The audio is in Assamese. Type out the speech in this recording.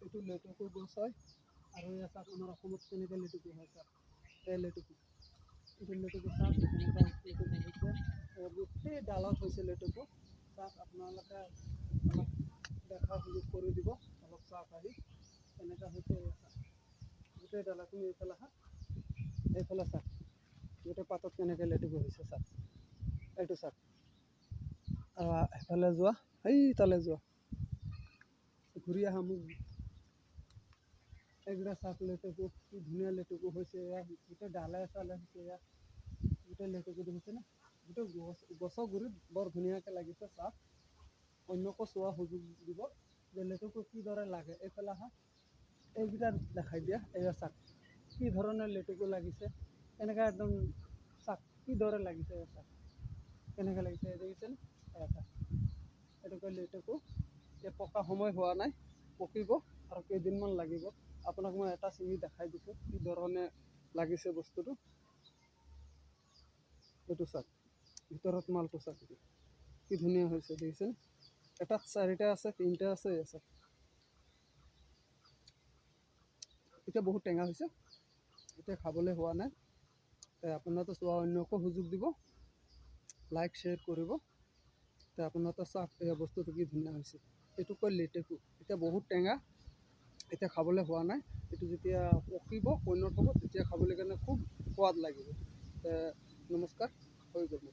এইটো লেটেকু গছ হয়। আৰু এয়া চাওক, আমাৰ অসমত কেনেকৈ লেটেকু হয় চাওক। এই লেটেকু, এইটো লেটেকু চাওক কেনেকুৱা লেটেকু হৈছে। গোটেই ডালত হৈছে লেটেকু। চাওক, আপোনালোকে অলপ দেখা সুযোগ কৰি দিব, অলপ চাওক আহি কেনেকুৱা হৈছে। এয়া চাওক, গোটেই ডালত। তুমি এইফালে আহা, এইফালে চাওক, গোটেই পাতত কেনেকৈ লেটেকু হৈছে চাওক। এইটো চাওক। আৰু সেইফালে যোৱা, সেই তালৈ যোৱা, ঘূৰি আহা মোক। এইকেইটা চাওক লেটেকু, কি ধুনীয়া লেটেকু হৈছে। এয়া গোটেই ডালে চালে হৈছে। এয়া গোটেই লেটেকু দেখিছেনে? গোটেই গছ, গছৰ গুৰিত বৰ ধুনীয়াকৈ লাগিছে চাওক। অন্যকো চোৱা সুযোগ দিব যে লেটেকু কিদৰে লাগে। এইফালে আহা, এইকেইটা দেখাই দিয়া। এয়া চাওক কি ধৰণে লেটেকু লাগিছে, কেনেকৈ একদম চাওক কিদৰে লাগিছে। এয়া চাওক কেনেকৈ লাগিছে, দেখিছেনে? এয়া চাওক, এইটো কয় লেটেকু। এতিয়া পকা সময় হোৱা নাই, পকিব আৰু কেইদিনমান লাগিব। আপোনাক মই এটা ছিঙি দেখাই দিছোঁ কি ধৰণে লাগিছে বস্তুটো। এইটো চাওক, ভিতৰত মালটো চাওক, কি ধুনীয়া হৈছে দেখিছেনে? এটাত চাৰিটা আছে, তিনিটা আছে। এয়া চাওক, এতিয়া বহুত টেঙা হৈছে, এতিয়া খাবলৈ হোৱা নাই। আপোনালোকে চোৱা অন্যকো সুযোগ দিব, লাইক শ্বেয়াৰ কৰিব। তে আপোনালোকে চাওক এই বস্তুটো কি ধুনীয়া হৈছে। এইটো কয় লেটেকু। এতিয়া বহুত টেঙা, এতিয়া খাবলৈ হোৱা নাই। এইটো যেতিয়া পকিব, পৈণত হ'ব, তেতিয়া খাবলৈ কাৰণে খুব সোৱাদ লাগিব। নমস্কাৰ, হৈ গ'ল।